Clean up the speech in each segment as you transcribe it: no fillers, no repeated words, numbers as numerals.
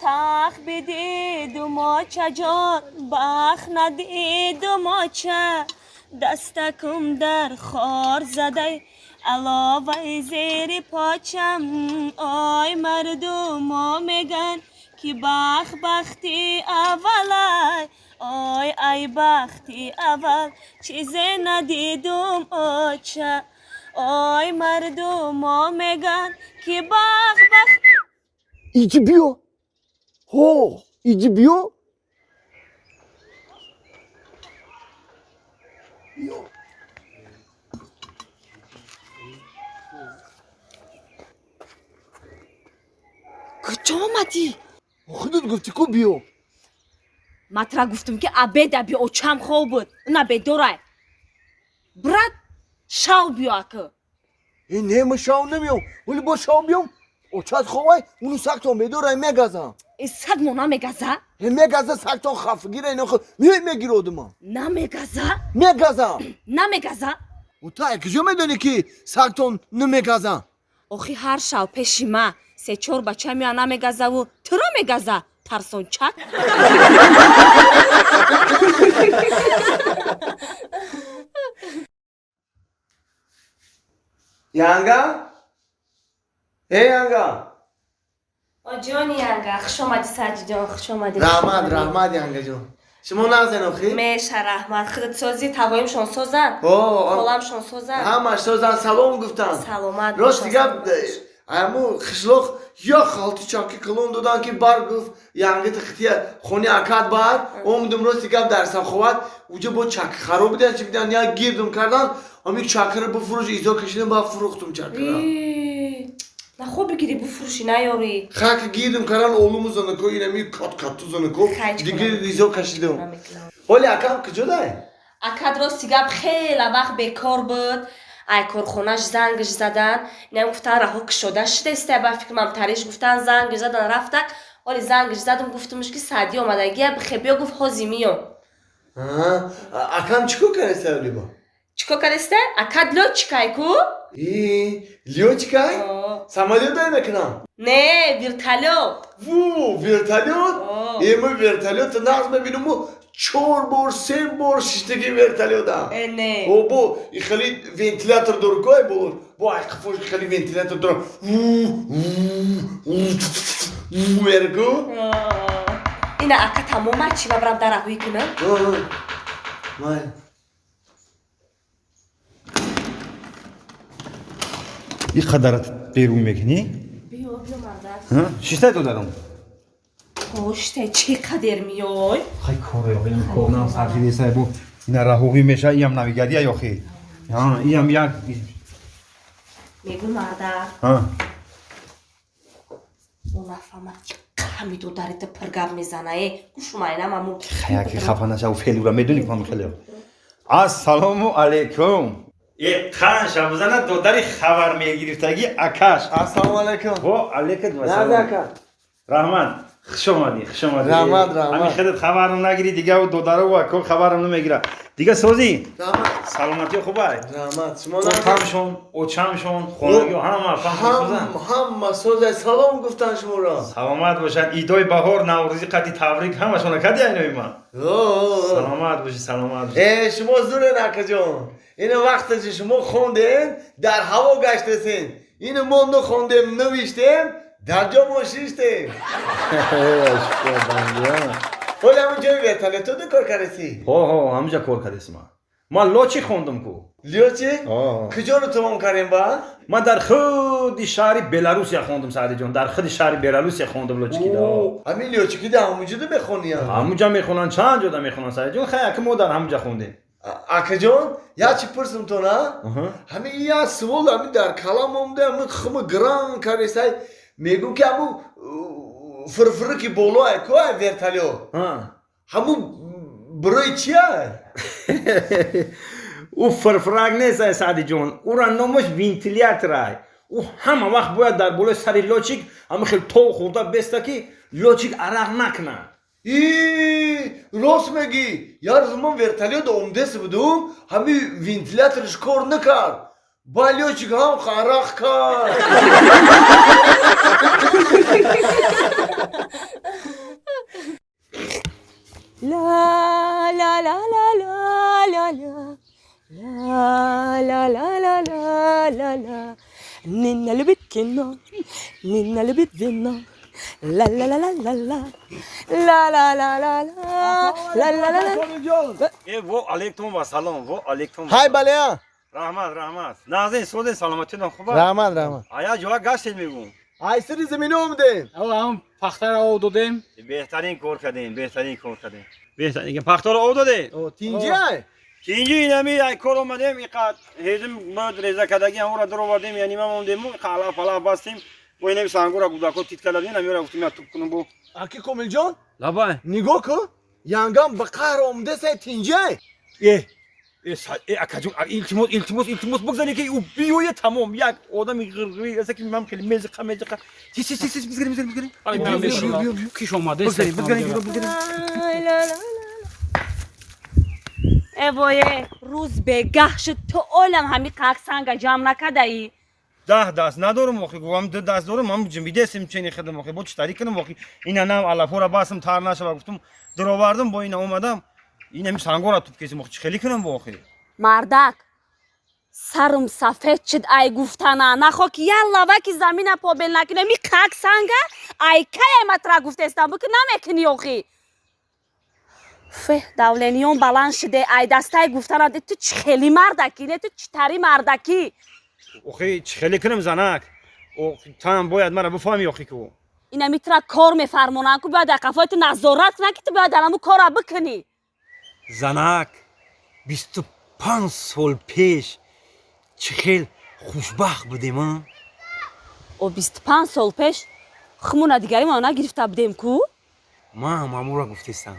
Тах бидиду моча ҷон, бах надиду моча. Дастакум дар хор задай, аловаи зери почам. Ой мардумо меган, ки бах бахти аввалай. Ой ай бахти аввал, чизе надидум оча. Ой мардумо меган, ки бах бах. Иҷи биё. Ҳо, иҷи биё. Биё. Куҷо омадӣ? Худат гуфтӣ ку биё. Ман тра гуфтум, ки обеда биё, очам хоб буд. На бедорай. Брат, шав биё ака. Э, не, ман шав намеём. Вале бо шав биём, очат ховай, уну сагтон бедорай мегазам. Э, саг мо намегаза? Э, мегаза, сагтон хафгира, ино мегира одума. Намегаза? Мегазам. Намегаза? У та куҷо медонӣ, ки сагтон намегазам? Охи ҳар шав пеши ма се-чор бача мея, намегазаву туро мегаза, тарсончак. Янга? Э, янга? Ҷони янга, хуш омадӣ, Саҷиҷон, хуш омадӣ. Раҳмат, раҳмат, янгаҷон. Шумо нағзен охи? Меша, раҳмат. Худат созӣ, тавоимшон созанд? Холамшон созанд? Ҳамаш созанд, салом гуфтанд. Саломат. Рост гап, аму қишлоқ як халти чаки калон додан, ки бар, гуфт, янгити хития хони акад бар. Омудум, рости гап, дар Саховат уҷа бо чаки хароб будан, чи будан, як гирдум кардан, ами чакара буфурӯш, изо кашидам, ба фурӯхтум чакара. На хуб бигирӣ, буфурӯшӣ наёрӣ. Хаки гирдум кардан, олуму занако, инами кат-катту занако, дигар изо кашидум. Ҳоли акам куҷо дай? Акад, рости гап, хеле вақт бекор буд. Ай корхонаш зангш задан, инам гуфтан, раҳо кушода шудаиста, ба фикрам тариш гуфтан, зангш задан, рафтак. Ҳоли зангш задум, гуфтумш, ки Саъдӣ омадагия, бихе биё, гуфт, ҳози миём. Акам чӣ кор кардаиста либо? Чӣ кор кардаиста? Акад лётчикай ку. Лётчикай, самолёт дай мекунам? Не, вертолёт. Ву, вертолёт. Э, ма вертолёта нағз мебинуму, чор бор, се бор шиштаги вертолётам. Э, не. О, бо и хели вентилятор дору ку, ай боло бо ай қафош хели вентилятор дору мерку. Ина ака тамома, чӣ ба брам дараҳӯӣ кунам? Май. И қадар берун мекунӣ? Биё, биё, мардак. Шиштай додарам. Оштай, чӣ қадер миёй? Хай, коре охи, корнам сархидесай, бу ина раҳоғӣ меша, иам навигария ёхи. Иам як. Мегӯ, мардак. Мо нафаҳмад, ҳами додарита пиргап мезана, э, гӯшумайнам аму. Хаяки хафа наша, фелура медони кам хеле. Ассалому алайкум. Э, қан шабзана додари хабар мегирифтаги акаш. Ассалому алайкум. Во алайкум вассалом. Ака. Раҳмат. Хуш омадӣ, хуш омадӣ. Раҳмат, раҳмат. Ҳами худат хабарам нагирӣ, дига додару ако хабарам намегира. Дига созӣ? Раҳмат. Саломатӣ хубай? Раҳмат. Шумо Отамшон, очамшон, хонагиҳо ҳама фаҳм. Ҳама созай, салом гуфтан шуморо. Саломат бошанд. Идои баҳор, Наврӯзӣ қадди табрик ҳамашона кади айнои ман. Саломат бошӣ, саломат бошӣ. Э, шумо зурен, акаҷон. Ина вақте ки шумо хондем, дар ҳаво гаштесен. Ина мо нахондем, навиштем, дар ҷо мо шиштем. Ҳоли ҳамин ҷои вертолетода кор кардеси? Ҳо, ҳо, ҳаминҷа кор кардеси ман. Ман лётчик хондум ку. Лётчик? Куҷоро тамом кардем ба? Ман дар худи шаҳри Беларусия хондум, Саъдиҷон, дар худи шаҳри Беларусия хондум лётчикида. Ҳамин лётчикида ҳамунҷода мехониям? Ҳамунҷа мехонанд, чанд ҷода мехонанд, Саъдиҷон. Хай, ака мо дар ҳамунҷа хондем. Акаҷон, як чи пурсумтон, а? Ҳамин як суол ҳамин дар калам омда, ҳамин хими гран кардесай, мегӯм, ки ҳамун фирфири ки болоай ку ай вертолёт, ҳамун барои чия? Ӯ фирфирак нест, ай Саъдиҷон, ӯра номаш вентилятор-ай. Ӯ ҳама вақт бояд дар болои сари лётчик ҳама хел тов хӯрда беста, ки лётчик арақ накунад. И, рост мегӣ, як рӯз ман вертолёт омдест будум, ҳамин вентиляторш кор накард, ба лётчик ҳам арақ кард. ла ла ла ла ла ла ла ла ла ла. Нина любит кино, Нина любит вино. Ла ла ла ла ла ла ла ла ла ла ла ла ла ла. Э, во алейкум вассалом, во алейкум. Ҳай, балеа. Раҳмат, раҳмат. Нағзин, созин, саломатитон хуб? Раҳмат, раҳмат. Ая ҷоа гаштед, мегӯм. Ай сири замина омадем. Ҳам пахтаро об додем. Беҳтарин кор кардем, беҳтарин кор кардем. Беҳтарин пахтаро об додем. Тинҷи ай? Тинҷи, инами ай кор омадем, иқад ҳезим бояд реза кардаги ҳамонро даровардем, яъне ма мондем, алаф алаф бастем. Бо инами сангура гудако тит карда будем, намера гуфтем, я туп кунам бо. Аки Комилҷон? Лабай. Нигоҳ кун, янгам ба қаҳр омадаса, тинҷи ай? Э, э, акаҷон, илтимос, илтимос, илтимос, бигзаред, ки ӯ биёя, тамом, як одами ғирғирӣ аста, ки ман хеле мезиқа, мезиқа. Тез, тез, тез, бизгарем, бизгарем, бизгарем. Киш омаде. Бигзарем, бигзарем, бигзарем. Эвое, рӯз бегаҳ шуд, ту олам ҳами қак санга ҷамъ накардаӣ. 10 даст надорам охи, гуфтам, 2 даст дорам, ман ҷимбидесим чени хидам охи, бо чӣ тари кунам охи? Ина нам алафҳоро басам, тар нашава, гуфтам, даровардам, бо ина омадам, ин ҳами сангора туп кесим охи, чӣ хеле кунам бо охи? Мардак, сарум сафед шуд ай гуфтана, нахо ки як лаваки замина побел накунем, и қак санга ай кай матра гуфтестам, буки намекунӣ охи. Фе, давлениён баланд шуде ай дастай гуфтана, ту чӣ хели мардакӣ, не, ту чӣ тари мардакӣ? Охи, чӣ хеле кунам, занак? Там бояд мара бифаҳми охи ку. Ина митра кор мефармонанд ку, бояд дар қафои ту назорат кунанд, ки ту бояд дар ҳамун кора бикунӣ. Занак, 25 сол пеш чӣ хел хушбахт будем, а? О, 25 сол пеш хумуна дигаримона нагирифта будем ку. Ман мамура гуфтестам.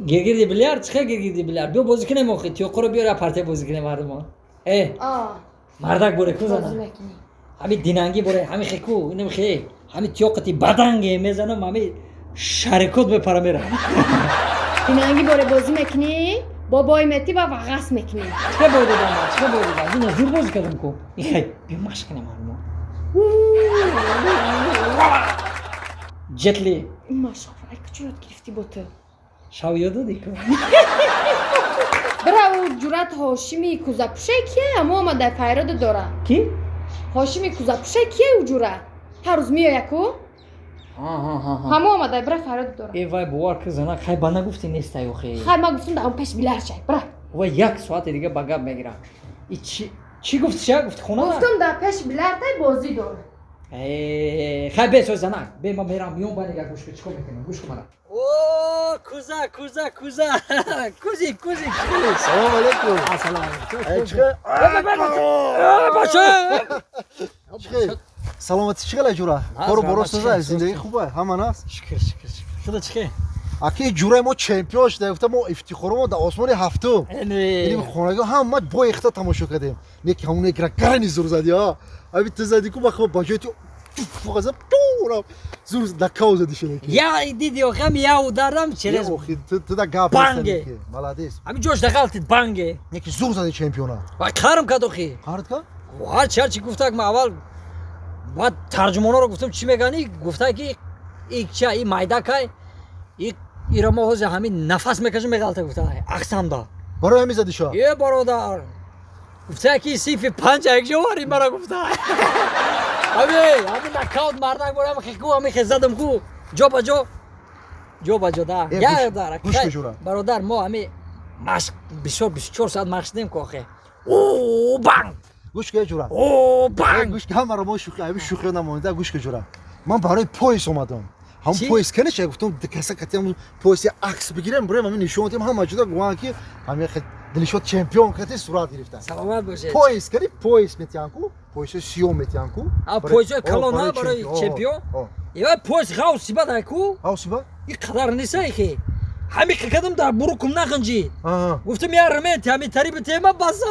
Гиргирди билярд, чӣ хел гиргирди билярд? Биё бозӣ кунем охи, тиёққоро биёр, я партия бозӣ кунем мардумон. Э, мардак боре ку, зана. Ҳами динангӣ боре, ҳами хеку, инам хе, ҳами тиёқати баданге мезанам, ҳами шарикот мепара мера. Динангӣ боре бозӣ мекунӣ, бобой метӣ ва вағас мекунӣ. Чӣ хел бой додам ман? Чӣ хел бой додам? Ина зур бозӣ кардам ку. Ихай, биё машқ кунем мардумон. Ҷетли. Машқ ай куҷо ёд гирифтӣ бо ту? Шав ёд додӣ ку. Бира, ӯ ҷурат Ҳошими кӯзапӯше кие, ҳамо омада файрода дора. Ки? Ҳошими кӯзапӯше кие, ӯ ҷура ҳар рӯз меоя ку, ҳамо омада, бира файрода дора. Э, вай, бовар ки, занак, хай ба нагуфтӣ нестай охи. Хай, ман гуфтам, дар пеш билар шай, бира. Вай, як соати дига ба гап мегирам. И чӣ чӣ гуфти, ша гуфти хона? Гуфтам, дар пеш билартай бозӣ дора. Хай, бесо, занак, бе, ман мерам, миём, ба нига, гӯш кун, чикор мекунем, гӯш кун мара. О, куза, куза, куза, кузи, кузи. Салом алейкум. Ассалому алейкум. Чӣ? Бача. Чӣ? Саломатӣ, чӣ хела, ҷура? Кору боро соза, зиндагӣ хуба, ҳама наст? Шукр, шукр, шукр. Худо чӣ хел? Аки, ҷураи мо чемпион шуда, гуфта, мо ифтихоромо дар осмони ҳафтум. Ини хонагиҳо ҳама боехта тамошо кардем. Не ки ҳамон экра гарани зур зади, а? Аби ту зади ку, бахо ба ҷои ту туф зад, зур нокаут зади шуда. Я диди охам, я ударам через Охи, ту да гап. Банге. Молодец. Ҳамин ҷош дағалтид, банге. Не ки зур зади чемпиона. Ва қарм кард охи. Қард кард? Ҳарчи, ҳарчи гуфтак, ман аввал баъд тарҷумоноро гуфтам, чӣ мегани, гуфта ки икча и майдакай и ира мо ҳозир ҳамин нафас мекашем, меғалта, гуфта ақсамда. Барои ҳамин зади шо? Е, бародар, гуфта ки синфи панҷ якҷо вари мара, гуфта, ҳами ҳами нокаут, мардак борам хеку, ҳами хе задам ку, ҷо ба ҷо, ҷо ба ҷо да. Э, Я дар гӯш кун, ҷура. Бародар, мо ҳами машқ бисёр, 24 соат машқ дем ку охе. О, банг! Гӯш кун, ҷура. О, банг! Гӯш кун, ҳамаро мо шӯхи, ҳами шӯхиё намонда, гӯш кун, ҷура. Ман барои пояс омадам. Ҳам Чӣ? пояс каниша, гуфтам, каса катиам пояс акс бигирем, бурем, ҳамин нишон дем, ҳама ҷуда гуфтан ки ҳамин Дилшод чемпион кати сурат гирифтан. Саломат бошед. Пояс кани, пояс метиҳан ку, поясои сиёҳ метиҳан ку. А, поясои калон, а, барои чемпион? Ива пояс ғавси бад ай ку? Ғавси бад? И қадар несай ки. Ҳами қикадам дар бурукум нағинҷид. Гуфтам, я ремент ҳами тариби тема база.